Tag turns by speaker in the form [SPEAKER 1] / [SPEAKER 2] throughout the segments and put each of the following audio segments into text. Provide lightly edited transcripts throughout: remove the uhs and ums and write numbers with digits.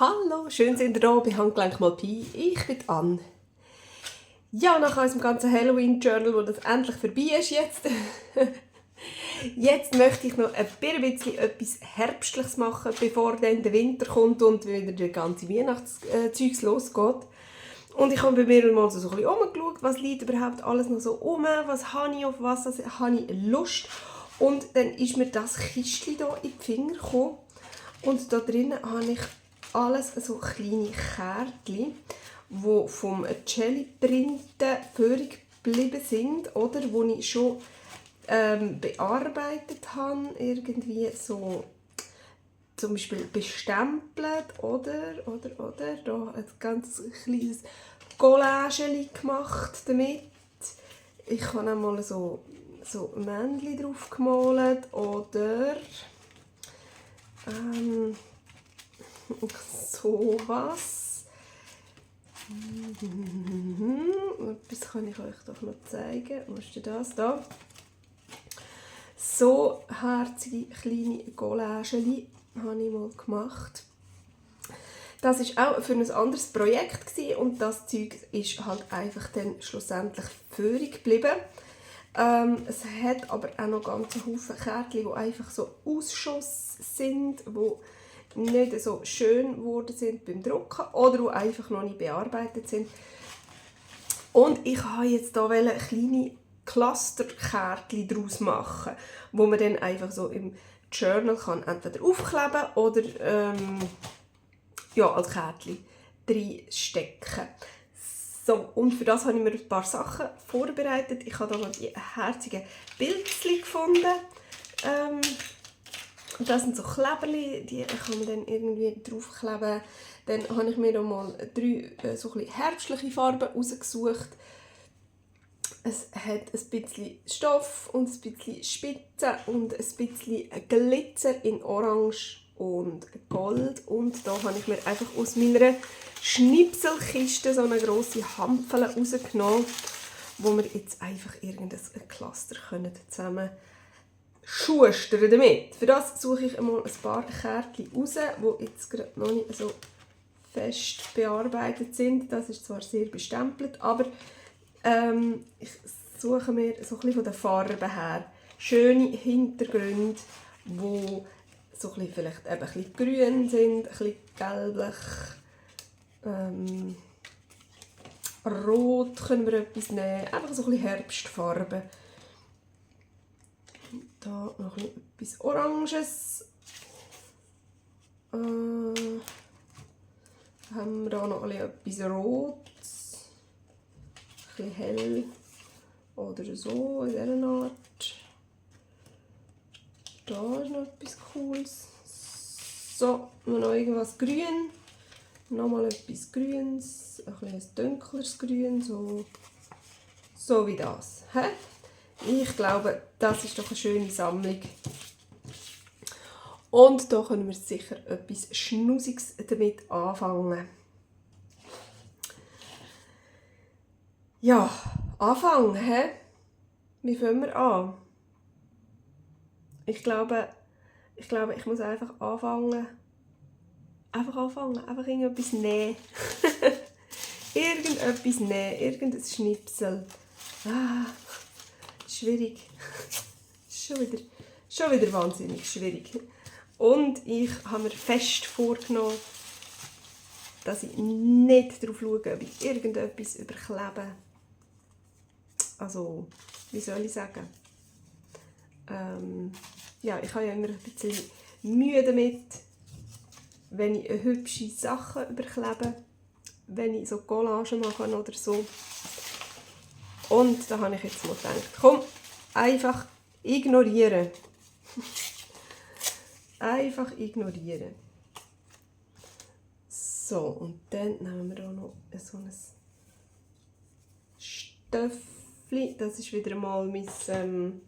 [SPEAKER 1] Hallo, schön sind ihr da bei Handgelenk mal Pi. Ich bin Anne. Ja, nach unserem ganzen Halloween-Journal, wo das endlich vorbei ist jetzt, jetzt möchte ich noch ein bisschen etwas Herbstliches machen, bevor dann der Winter kommt und wieder der ganze Weihnachtszeugs losgeht. Und ich habe bei mir mal so ein bisschen umgeschaut, was liegt überhaupt alles noch so rum, was habe ich, auf was habe ich Lust. Und dann ist mir das Kistchen hier in die Finger gekommen. Und da drinnen habe ich alles so kleine Kärtchen, die vom Jelly-Printen übrig geblieben sind oder wo ich schon bearbeitet habe, irgendwie so zum Beispiel bestempelt oder da ein ganz kleines Collage gemacht damit. Ich habe auch mal so Männchen drauf gemalt oder sowas. Etwas kann ich euch doch noch zeigen. Wo ist denn das? Da. So herzige kleine Collagen habe ich mal gemacht. Das war auch für ein anderes Projekt und das Zeug ist halt einfach dann schlussendlich führig geblieben. Es hat aber auch noch ganze Haufen Kärtchen, die einfach so Ausschuss sind, die nicht so schön geworden sind beim Drucken oder die einfach noch nicht bearbeitet sind. Und ich wollte jetzt hier kleine Clusterkärtchen daraus machen, wo man dann einfach so im Journal kann entweder aufkleben oder als Kärtchen reinstecken. So, und für das habe ich mir ein paar Sachen vorbereitet. Ich habe hier noch die herzigen Bildchen gefunden. Das sind so Kleberli, die kann man dann irgendwie draufkleben. Dann habe ich mir noch mal 3 so ein bisschen herbstliche Farben rausgesucht. Es hat ein bisschen Stoff und ein bisschen Spitze und ein bisschen Glitzer in Orange und Gold. Und da habe ich mir einfach aus meiner Schnipselkiste so eine grosse Hampfel rausgenommen, wo wir jetzt einfach irgendein Cluster zusammen schustern damit. Für das suche ich einmal ein paar Kärtchen raus, die jetzt gerade noch nicht so fest bearbeitet sind. Das ist zwar sehr bestempelt, aber ich suche mir so ein bisschen von den Farben her schöne Hintergründe, die so ein bisschen vielleicht eben ein bisschen grün sind, ein bisschen gelblich, rot können wir etwas nehmen, einfach so ein bisschen Herbstfarben. Da noch etwas Oranges. Haben wir da noch etwas Rotes. Ein bisschen hell. Oder so, in dieser Art. Da ist noch etwas Cooles. So, noch irgendwas Grün. Nochmal etwas Grünes. Ein dunkleres Grün. So wie das. He? Ich glaube, das ist doch eine schöne Sammlung. Und da können wir sicher etwas Schnusiges damit anfangen. Ja, anfangen, hä? Wie fangen wir an? Ich glaube, ich muss einfach anfangen. Einfach irgendetwas nähen. Irgendetwas nähen, irgendein Schnipsel. Schwierig. Schon wieder wahnsinnig schwierig. Und ich habe mir fest vorgenommen, dass ich nicht darauf schaue, ob ich irgendetwas überklebe. Also, wie soll ich sagen? Ich habe ja immer ein bisschen Mühe damit, wenn ich hübsche Sachen überklebe, wenn ich so Collagen mache oder so. Und da habe ich jetzt mal gedacht, komm, einfach ignorieren. Einfach ignorieren. So, und dann nehmen wir hier noch so ein Stöffli. Das ist wieder mal meine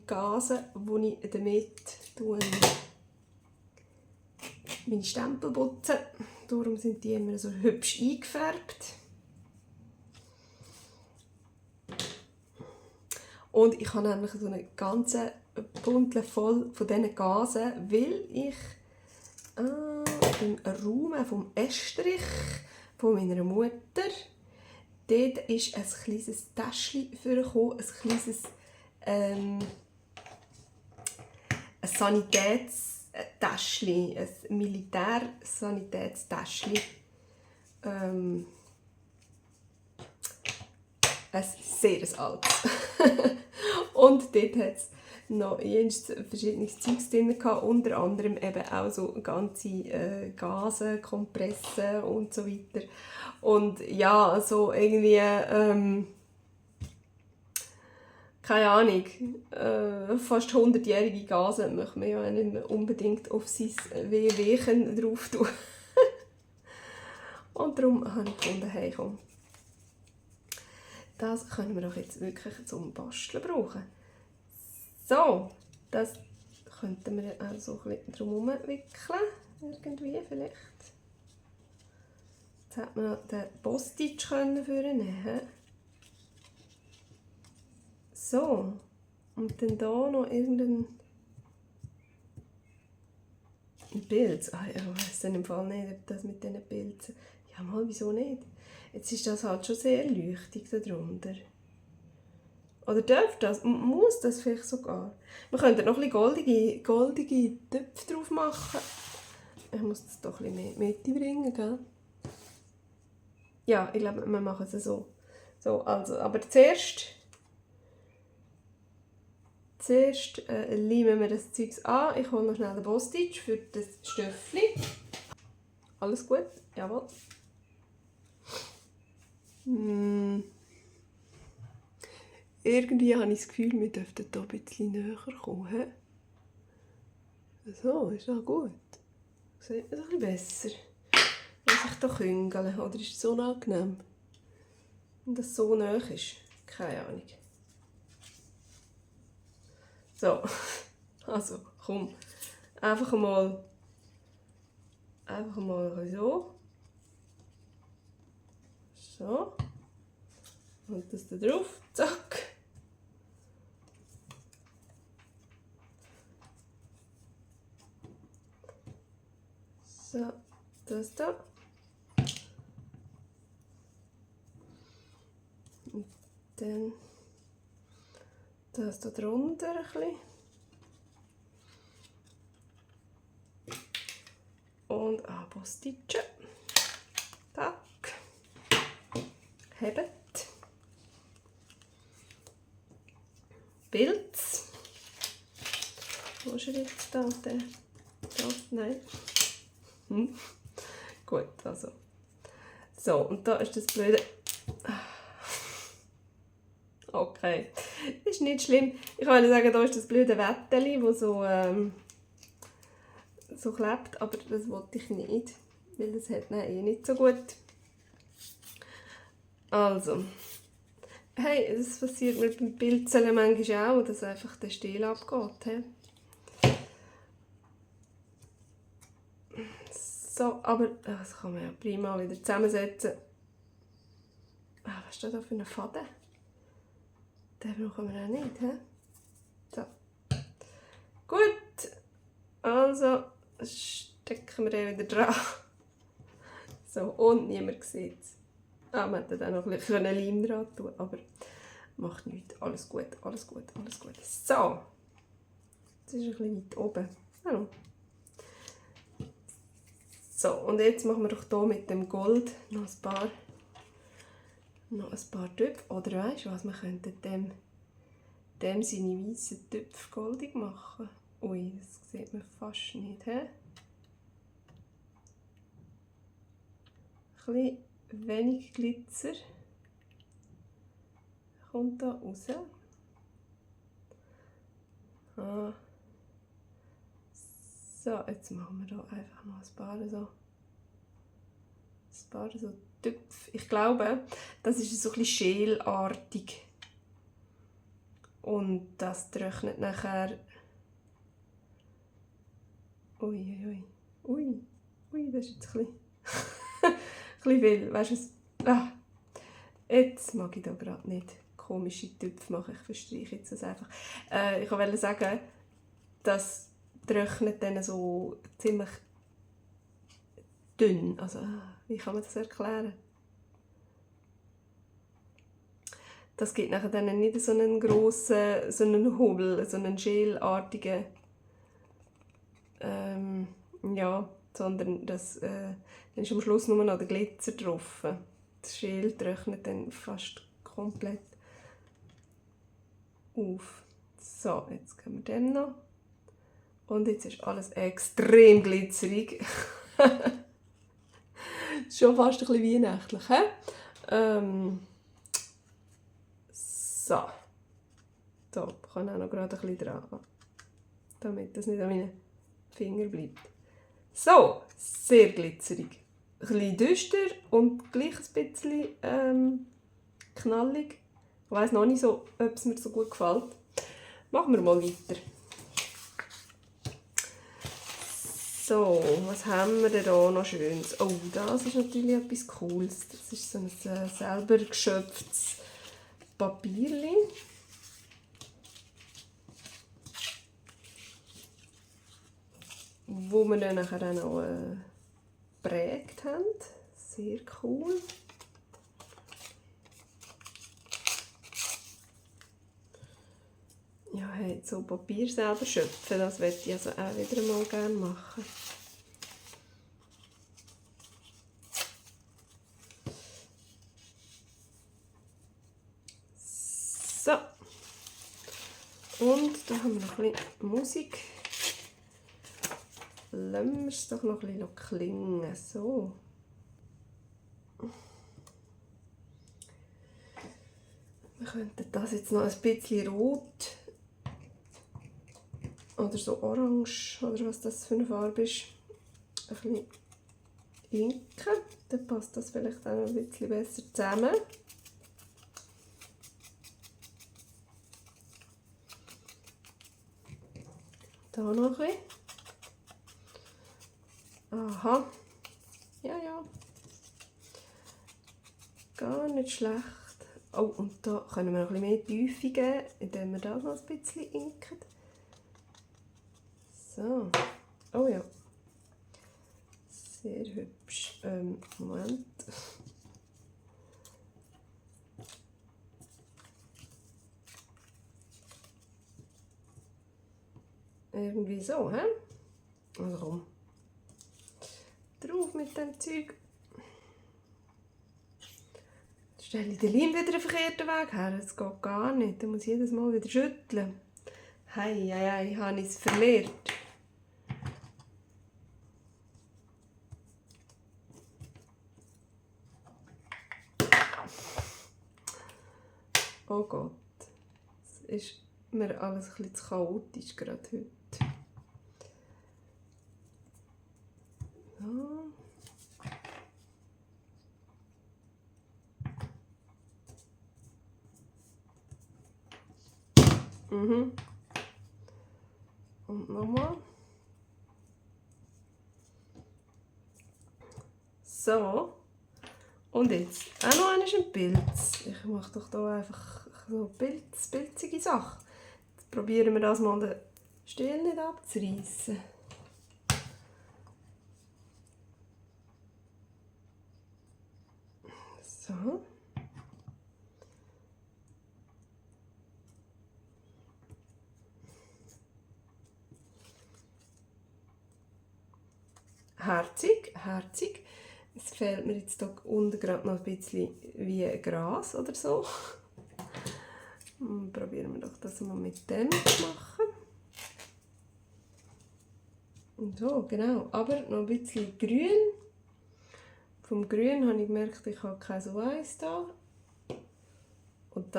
[SPEAKER 1] Gase, wo ich damit meine Stempel putze. Darum sind die immer so hübsch eingefärbt. Und ich habe nämlich so einen ganzen Bundel voll von diesen Gasen, weil ich im Raum vom Estrich von meiner Mutter. Dort ist ein kleines Täschchen vorgekommen, ein kleines ein Sanitätstäschchen, ein Militärsanitätstäschchen. Ein sehr altes. Und dort hat es noch verschiedenes Zeugs drin gehabt, unter anderem eben auch so ganze Gase, Kompressen und so weiter. Und ja, so irgendwie, keine Ahnung, fast 100-jährige Gase möchte man ja nicht mehr unbedingt auf sein Wehwehchen drauf tun. Und darum habe ich gefunden, hey komm, das können wir doch jetzt wirklich zum Basteln brauchen. So, das könnten wir auch so ein bisschen drumherum wickeln, irgendwie vielleicht. Jetzt hat man noch den Postage vornehmen. So, und dann hier noch irgendein Bild. Ich weiss im Fall nicht, ob das mit diesen Pilzen... Ja, mal, wieso nicht? Jetzt ist das halt schon sehr leuchtig darunter. Oder darf das? Muss das vielleicht sogar? Wir könnten noch ein bisschen goldige Töpfe drauf machen. Ich muss das doch ein bisschen mehr bringen, gell? Ja, ich glaube, wir machen es so. So, also, aber zuerst leimen wir das Zeugs an. Ich hole noch schnell den Postage für das Stöffli. Alles gut? Jawohl. Irgendwie habe ich das Gefühl, wir dürften hier ein bisschen näher kommen. He? So, ist auch gut. Sieht man ein bisschen besser. Muss ich hier küngeln? Oder ist es so unangenehm? Wenn das so nah ist? Keine Ahnung. So, also komm. Einfach mal so. So. Und das da drauf. Zack. So, das da. Und dann das da drunter ein bisschen. Und Postage. Tack. Hebt. Pilz. Wo ist er jetzt da? Da? Nein. Gut, also. So, und da ist das blöde... Okay, ist nicht schlimm. Ich wollte sagen, da ist das blöde Wetteli, das so, so klebt, aber das wollte ich nicht, weil das hat nicht so gut. Also, hey, das passiert mit dem Pilzeln manchmal auch, dass einfach der Stiel abgeht. He? So, aber das kann man ja prima wieder zusammensetzen. Was ist das da für ein Faden? Den brauchen wir auch nicht. He? So. Gut, also stecken wir den wieder dran. So, und niemand sieht es. Man hätte dann noch ein bisschen Leim dran tun, aber macht nichts. Alles gut, alles gut, alles gut. So, jetzt ist ein bisschen weit oben. Hallo. So, und jetzt machen wir doch hier mit dem Gold noch ein paar Töpfe. Oder weißt du was, wir könnten dem seine weißen Töpfe goldig machen. Ui, das sieht man fast nicht. He? Ein bisschen wenig Glitzer kommt da raus. So, jetzt machen wir da einfach noch ein paar so Töpfe. Ich glaube, das ist so ein bisschen schelartig. Und das trocknet nachher... Ui, das ist jetzt ein bisschen... ein bisschen viel, weißt du, jetzt mag ich da gerade nicht komische Töpfe machen, ich verstreiche jetzt das einfach. Ich wollte sagen, das trocknet dann so ziemlich dünn. Also, wie kann man das erklären? Das gibt nachher dann nicht so einen grossen, so einen Hubbel, so einen gelartigen, ja, sondern das, dann ist am Schluss nur noch der Glitzer drauf. Das Gel trocknet dann fast komplett auf. So, jetzt geben wir den noch. Und jetzt ist alles extrem glitzerig. Schon fast ein bisschen weihnachtlich, he? So. Da kann auch noch gerade ein bisschen dran, damit das nicht an meinen Fingern bleibt. So, sehr glitzerig. Ein bisschen düster und gleich ein bisschen knallig. Ich weiss noch nicht so, ob es mir so gut gefällt. Machen wir mal weiter. So, was haben wir denn da noch Schönes? Oh, das ist natürlich etwas Cooles. Das ist so ein selber geschöpftes Papierchen. Wo wir dann nachher auch noch geprägt haben. Sehr cool. Ja, hey, so Papier selber schöpfen, das möchte ich also auch wieder mal gerne machen. So. Und da haben wir noch ein bisschen Musik. Lassen wir es doch noch ein bisschen klingen. So. Wir könnten das jetzt noch ein bisschen rot oder so orange oder was das für eine Farbe ist, ein bisschen inken. Dann passt das vielleicht auch noch ein bisschen besser zusammen. Da noch ein bisschen. Aha. Ja. Gar nicht schlecht. Oh, und da können wir noch ein bisschen mehr Tiefe geben, indem wir das noch ein bisschen inken. So. Oh ja. Sehr hübsch. Moment. Irgendwie so, hä? Also komm. Drauf mit dem Zeug. Jetzt stelle ich den Leim wieder einen verkehrten Weg her. Das geht gar nicht. Dann muss ich jedes Mal wieder schütteln. Hei, habe ich es verlernt. Oh Gott. Es ist mir alles ein bisschen zu chaotisch gerade heute. So. Und nochmal. So. Und jetzt auch noch ein Pilz. Ich mache doch hier einfach so pilzige Sachen. Jetzt probieren wir das mal den Stiel nicht abzureißen. So. Herzig. Es fehlt mir jetzt hier unten gerade noch ein bisschen wie Gras oder so. Probieren wir doch das mal mit dem zu machen. So, genau. Aber noch ein bisschen grün. Vom Grün habe ich gemerkt, ich habe kein so Weiß da. Und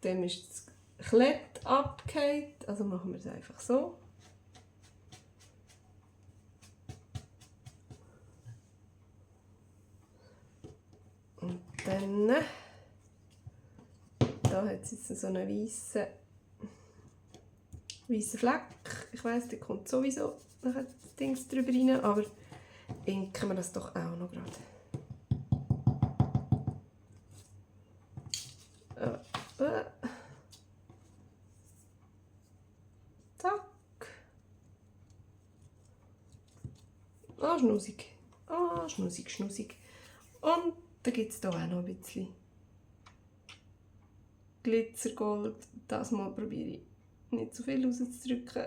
[SPEAKER 1] dem ist das Klett abgefallen. Also machen wir es einfach so. Und dann, da hat es jetzt so einen weißen Fleck. Ich weiss, der kommt sowieso nachher das Ding drüber rein, aber inken wir das doch auch noch gerade. Zack. Ah, schnussig, schnussig. Und dann gibt es hier auch noch ein bisschen Glitzergold. Das Mal probiere ich nicht zu viel rauszudrücken.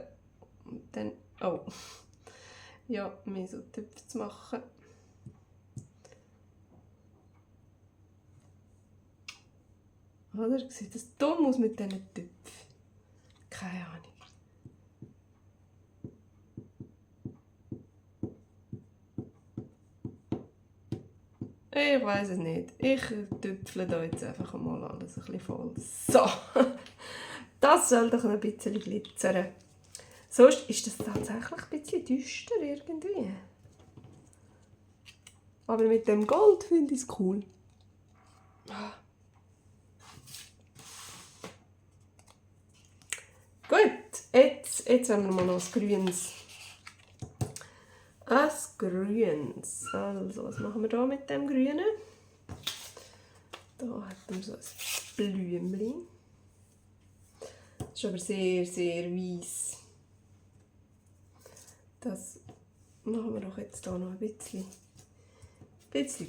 [SPEAKER 1] Und dann, oh, ja, mehr so Töpfe zu machen. Oder? Sieht das dumm aus mit diesen Töpfen? Keine Ahnung. Ich weiß es nicht. Ich tüpfle da jetzt einfach mal alles ein bisschen voll. So, das soll doch noch ein bisschen glitzern. Sonst ist das tatsächlich ein bisschen düster irgendwie. Aber mit dem Gold finde ich es cool. Gut, jetzt haben wir mal noch ein Grünes. Ein Grünes. Also, was machen wir da mit dem Grünen? Da hat man so ein Blümchen. Das ist aber sehr, sehr weiss. Das machen wir doch jetzt hier noch ein bisschen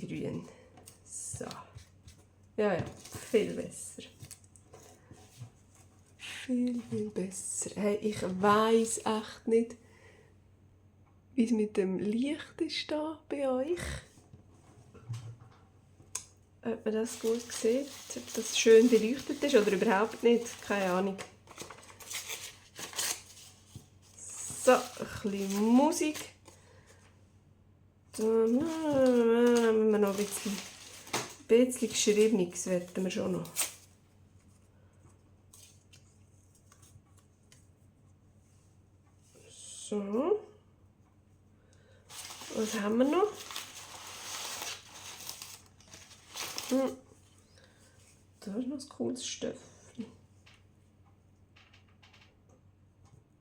[SPEAKER 1] grün. So. Ja, viel besser. Viel besser. Hey, ich weiss echt nicht, wie es mit dem Licht ist da bei euch. Ob man das gut sieht, ob das schön beleuchtet ist oder überhaupt nicht. Keine Ahnung. So, ein bisschen Musik. Dann haben wir noch ein bisschen Geschriebenes, wollen wir schon noch. So. Was haben wir noch? Da ist noch ein cooles Stöffchen.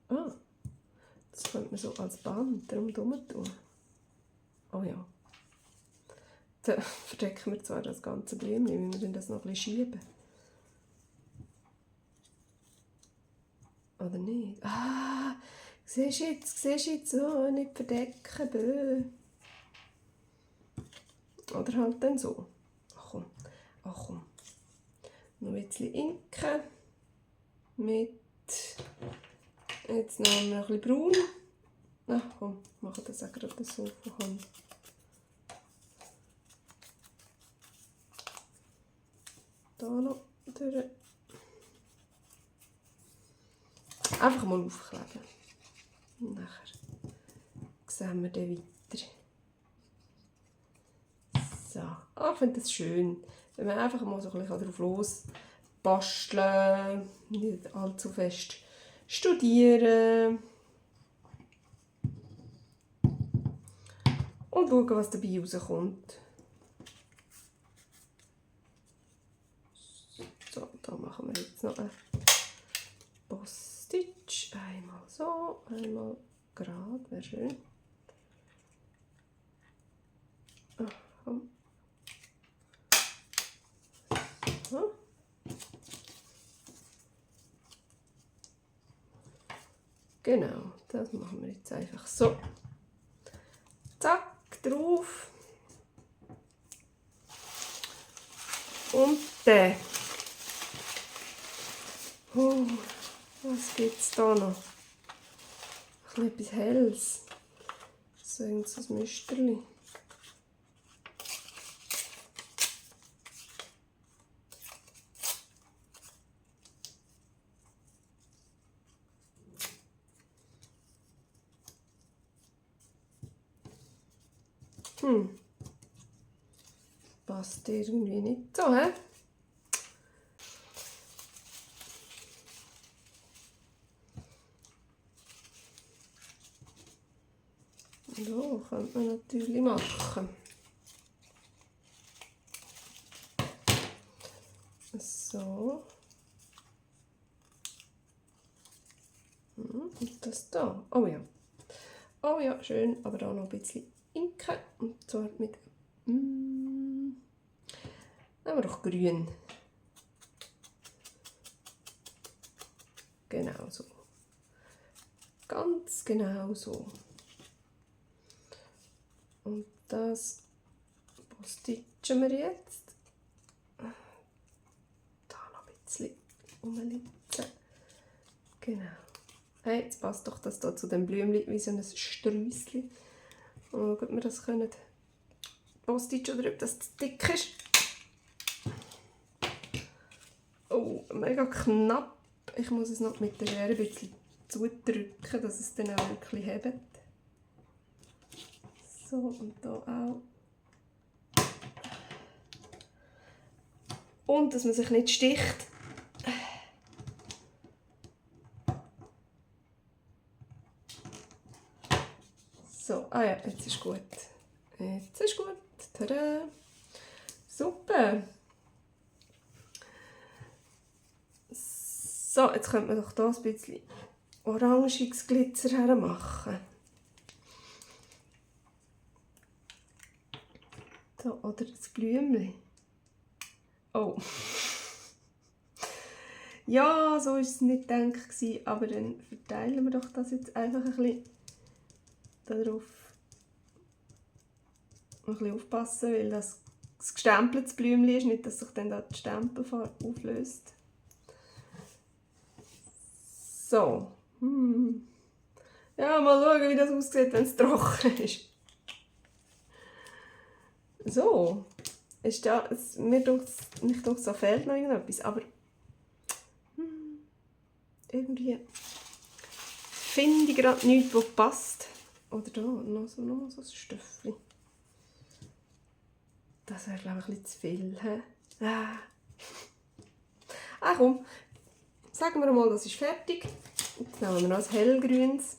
[SPEAKER 1] Ah, das könnte man so als Band drumherum tun. Oh ja. Da verdecken wir zwar das ganze Blümchen, wie wir das noch ein bisschen schieben. Oder nicht? Ah, siehst du jetzt? Oh, nicht verdecken, bö. Oder halt dann so. Ach komm. Noch ein bisschen Inken. Mit. Jetzt noch ein bisschen braun. Ach komm, machen das auch gerade so von Hand. Da noch durch. Einfach mal aufkleben. Und nachher sehen wir dann weiter. So, ich finde das schön, wenn man einfach mal so ein bisschen drauf los basteln, nicht allzu fest studieren und schauen, was dabei rauskommt. So, da machen wir jetzt noch einen Boss-Stitch. Einmal so, einmal gerade, wäre schön. Komm. So. Genau, das machen wir jetzt einfach so. Zack, drauf. Und dann. Oh, was gibt es da noch? Etwas Helles. So ein Müsterli. Passt irgendwie nicht so, hä? So könnte man natürlich machen. So. Und das da. Oh ja. Oh ja, schön. Aber da noch ein bisschen Inken. Und zwar mit. Nehmen wir doch grün. Genau so. Ganz genau so. Und das postitschen wir jetzt. Da noch ein bisschen umlitzen. Genau. Hey, jetzt passt doch das hier zu dem Blümchen wie so ein Sträusschen. Und ob wir das können postitschen oder ob das zu dick ist. Oh, mega knapp. Ich muss es noch mit der Schere ein bisschen zudrücken, dass es dann auch wirklich hebt. So, und hier auch. Und dass man sich nicht sticht. So, ah ja, jetzt ist gut. Jetzt ist gut. Tada! Super! So, jetzt könnte man doch hier ein bisschen orangiges Glitzer hermachen. So, oder das Blümchen. Oh. Ja, so war es nicht gedacht, aber dann verteilen wir doch das jetzt einfach ein bisschen darauf. Ein bisschen aufpassen, weil das gestempeltes Blümchen ist, nicht, dass sich dann da die Stempelfarbe auflöst. So. Ja, mal schauen, wie das aussieht, wenn es trocken ist. So. Ist da, mir nicht so fehlt noch irgendetwas, aber irgendwie finde ich gerade nichts, was passt. Oder da noch so ein Stöffchen. Das wäre, glaube ich, ein bisschen zu viel. Komm. Sagen wir mal, das ist fertig. Jetzt nehmen wir noch ein hellgrünes.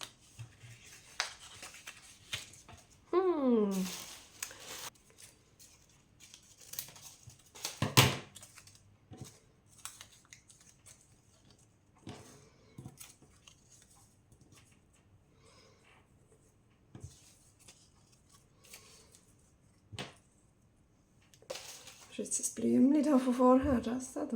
[SPEAKER 1] Das ist jetzt das Blümchen hier von vorher, das da.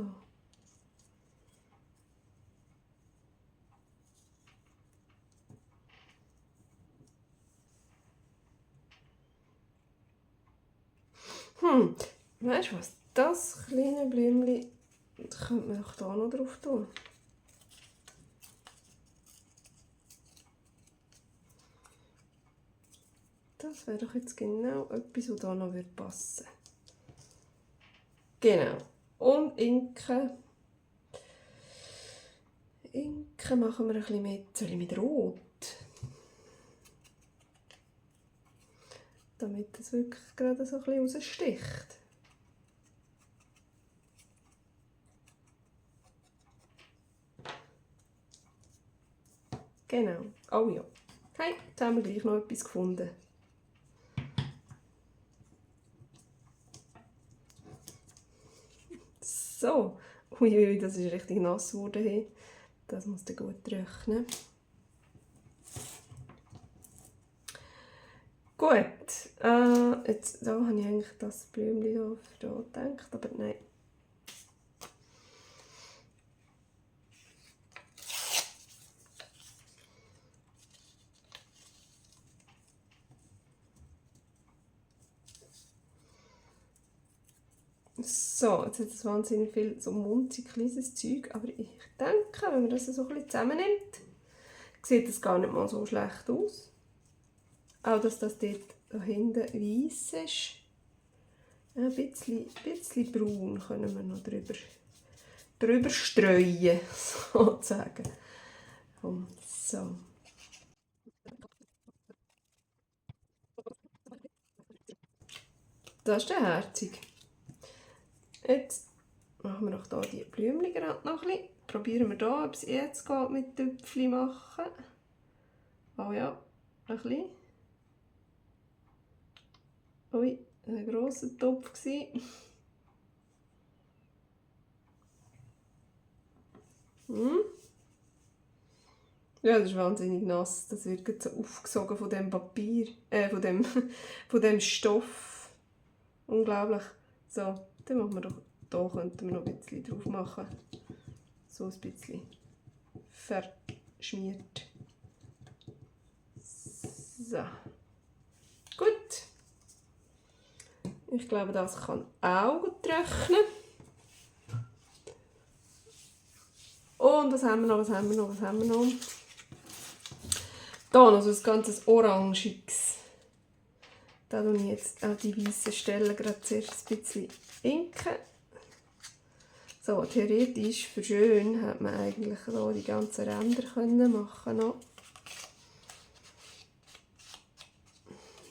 [SPEAKER 1] Weißt du was? Das kleine Blümchen könnte man doch hier noch drauf tun. Das wäre doch jetzt genau etwas, was hier noch passen würde. Genau. Und Inken. Inken machen wir ein bisschen mit Rot. Damit es wirklich gerade so ein bisschen raussticht. Genau. Oh ja. Hey, jetzt haben wir gleich noch etwas gefunden. So. Uiui, das ist richtig nass geworden hier. Das muss dann gut trocknen. Gut. Jetzt da habe ich eigentlich das Blümchen hier für hier gedacht, aber nein. So, jetzt hat es wahnsinnig viel so munzig kleines Zeug, aber ich denke, wenn man das so ein bisschen zusammennimmt, sieht das gar nicht mal so schlecht aus. Auch, dass das dort da hinten weiss ist. Ein bisschen braun können wir noch drüber streuen, sozusagen. So. Das ist der herzig. Jetzt machen wir noch hier die Blümchen gerade noch ein bisschen. Probieren wir hier, ob es jetzt geht mit Töpfchen machen. Oh ja, ein bisschen. Ui, ein grosser Topf gsi. Ja, das ist wahnsinnig nass. Das wird so aufgesogen von dem Papier, von dem Stoff. Unglaublich. So, dann machen wir doch, da könnten wir noch ein bisschen drauf machen. So ein bisschen verschmiert. So. Gut. Ich glaube, das kann auch gut trocknen. Und was haben wir noch? Da noch so ein ganzes Orangiges. Da tue ich jetzt auch die weißen Stellen gerade zuerst ein bisschen inken. So, theoretisch für schön hätte man eigentlich so die ganzen Ränder machen noch.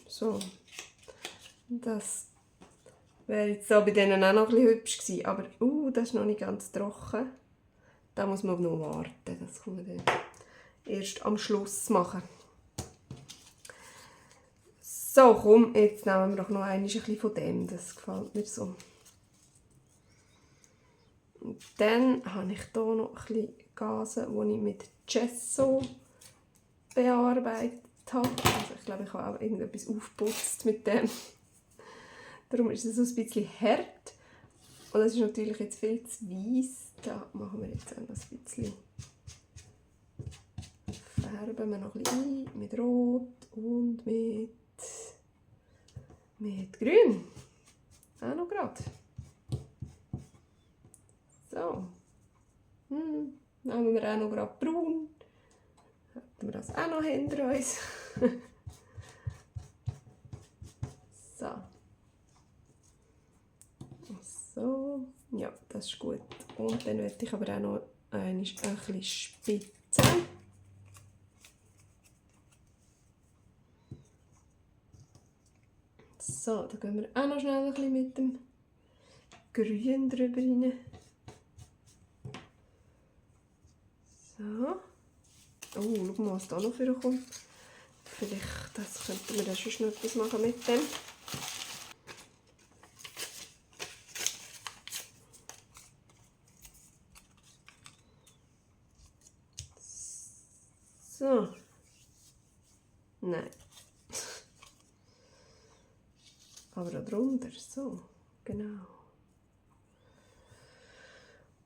[SPEAKER 1] So. Das wäre jetzt so bei denen auch noch ein bisschen hübsch gewesen. Aber das ist noch nicht ganz trocken. Da muss man noch warten. Das kann man dann erst am Schluss machen. So, komm, jetzt nehmen wir doch noch ein bisschen von dem. Das gefällt mir so. Und dann habe ich hier noch ein bisschen Gase, die ich mit Gesso bearbeitet habe. Also ich glaube, ich habe auch irgendetwas aufgeputzt mit dem. Darum ist es so ein bisschen hart. Und das ist natürlich jetzt viel zu weiss. Da machen wir jetzt auch noch ein bisschen. Färben wir noch ein bisschen ein mit Rot und mit Grün. Auch noch gerade. So. Nehmen wir auch noch gerade Braun. Hätten wir das auch noch hinter uns. So. So. Ja, das ist gut. Und dann möchte ich aber auch noch ein bisschen spitzen. So, da gehen wir auch noch schnell ein bisschen mit dem Grün drüber rein. So. Oh, schau mal, was da noch vorkommt. Vielleicht das könnten wir dann schon noch etwas machen mit dem. So. Nein. Aber da drunter, so. Genau.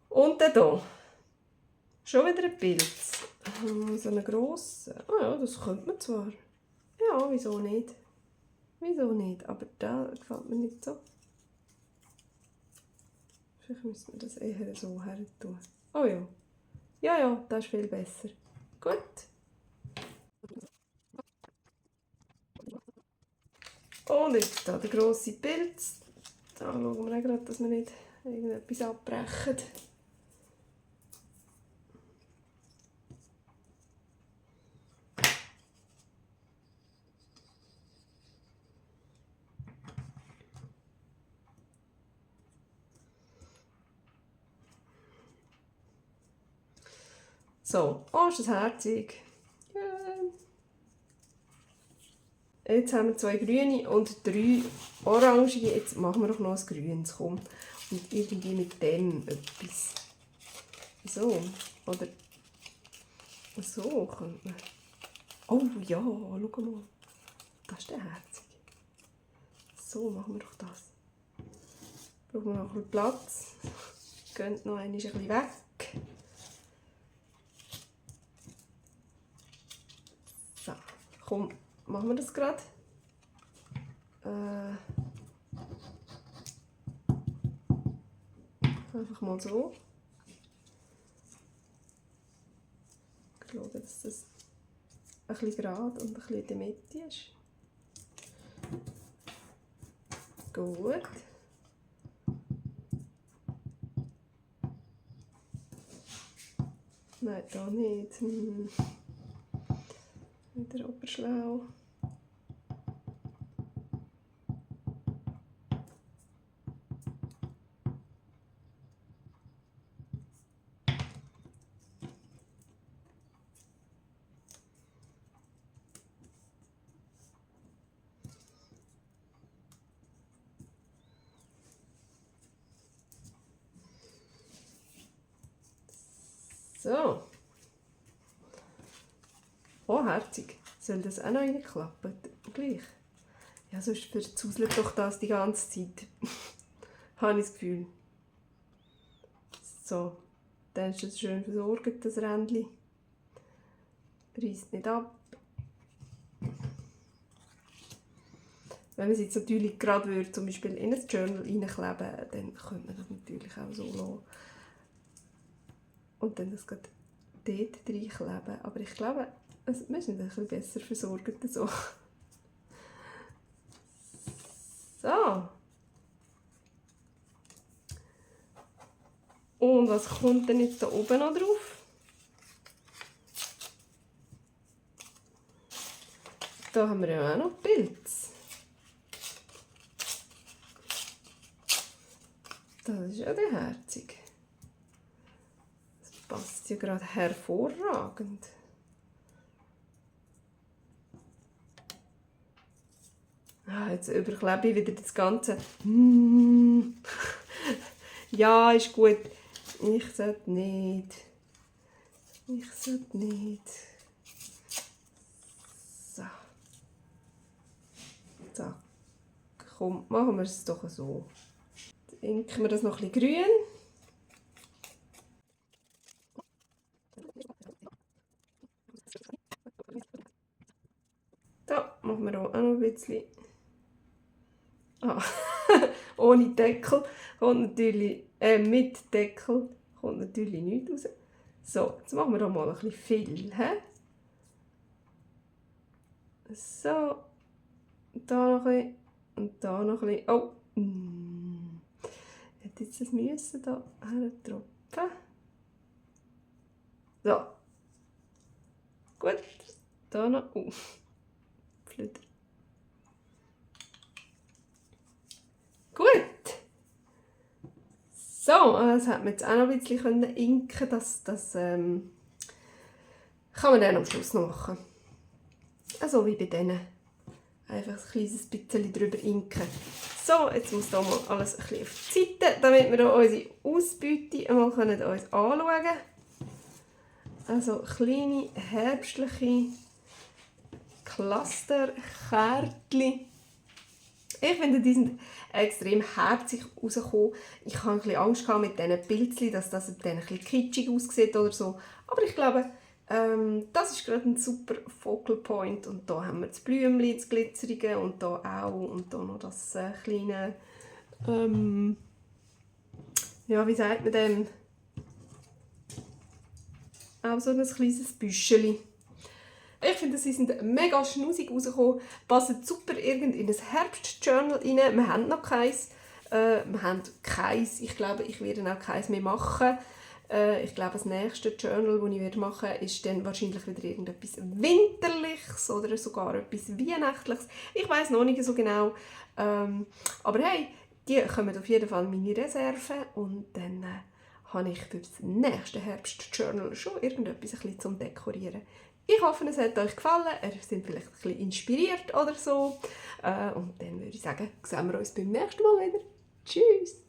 [SPEAKER 1] Und dann hier. Schon wieder ein Pilz. So einen grossen. Ah ja, das könnte man zwar. Ja, wieso nicht? Wieso nicht? Aber der gefällt mir nicht so. Vielleicht müssen wir das eher so her tun. Oh ja. Ja, ja, das ist viel besser. Gut. Und jetzt hier der grosse Pilz. Da schauen wir auch gerade, dass wir nicht irgendetwas abbrechen. So, ist das herzig. Jetzt haben wir 2 grüne und 3 orange. Jetzt machen wir doch noch ein grünes. Komm. Und irgendwie mit dem etwas. So. Oder so könnte man. Oh ja, schau mal. Das ist der herzig. So machen wir doch das. Brauchen wir noch ein bisschen Platz. Geht noch ein bisschen weg. So, komm, machen wir das gerade. Einfach mal so. Ich schaue, dass das ein bisschen gerade und ein bisschen in der Mitte ist. Gut. Nein, da nicht. Wieder oberschlau. So. Oh, herzig. Soll das auch noch reinklappen? Gleich. Ja, sonst verzuselt doch das die ganze Zeit. Habe ich das Gefühl. So. Dann ist das schön versorgt, das Rändchen. Reißt nicht ab. Wenn man es jetzt natürlich gerade würde, zum Beispiel in ein Journal reinkleben, dann könnte man das natürlich auch so lassen. Und dann das gerade dort reinkleben. Aber ich glaube, wir sind ein bisschen besser versorgt. So. So. Und was kommt denn jetzt da oben noch drauf? Da haben wir ja auch noch Pilze. Das ist ja der herzig. Das passt ja gerade hervorragend. Jetzt überklebe ich wieder das Ganze. Ja, ist gut. Ich sollte nicht. So. So. Komm, machen wir es doch so. Jetzt inken wir das noch ein bisschen grün. Da machen wir auch noch ein bisschen. Ohne Deckel kommt natürlich, mit Deckel kommt natürlich nichts raus. So, jetzt machen wir da mal ein bisschen viel. So, da noch ein bisschen und da noch ein bisschen. Oh, hätte jetzt das müssen da hertropfen. So, gut, da noch. Flütter. Gut. So, das hat man jetzt auch noch ein bisschen inken. Das kann man dann am Schluss noch machen. Also wie bei denen. Einfach ein kleines bisschen drüber inken. So, jetzt muss da mal alles ein bisschen auf die Seite, damit wir hier unsere Ausbeute einmal uns anschauen können. Also kleine herbstliche Clusterkärtchen. Ich finde, die sind extrem herzig rausgekommen. Ich hatte ein bisschen Angst mit diesen Pilzchen, dass das dann ein bisschen kitschig aussieht oder so. Aber ich glaube, das ist gerade ein super Focal Point. Und da haben wir das Blümchen, das Glitzerige und da auch. Und da noch das kleine, ja, wie sagt man dem? Auch so ein kleines Büscheli. Ich finde, sie sind mega schnusig rausgekommen, passen super in ein Herbstjournal rein. Wir haben noch keins. Ich glaube, ich werde auch keins mehr machen. Ich glaube, das nächste Journal, das ich machen werde, ist dann wahrscheinlich wieder irgendetwas Winterliches oder sogar etwas Weihnachtliches. Ich weiß noch nicht so genau. Aber hey, die kommen auf jeden Fall meine Reserven und dann habe ich für das nächste Herbstjournal schon irgendetwas ein bisschen zum Dekorieren. Ich hoffe, es hat euch gefallen. Ihr seid vielleicht ein bisschen inspiriert oder so. Und dann würde ich sagen, sehen wir uns beim nächsten Mal wieder. Tschüss!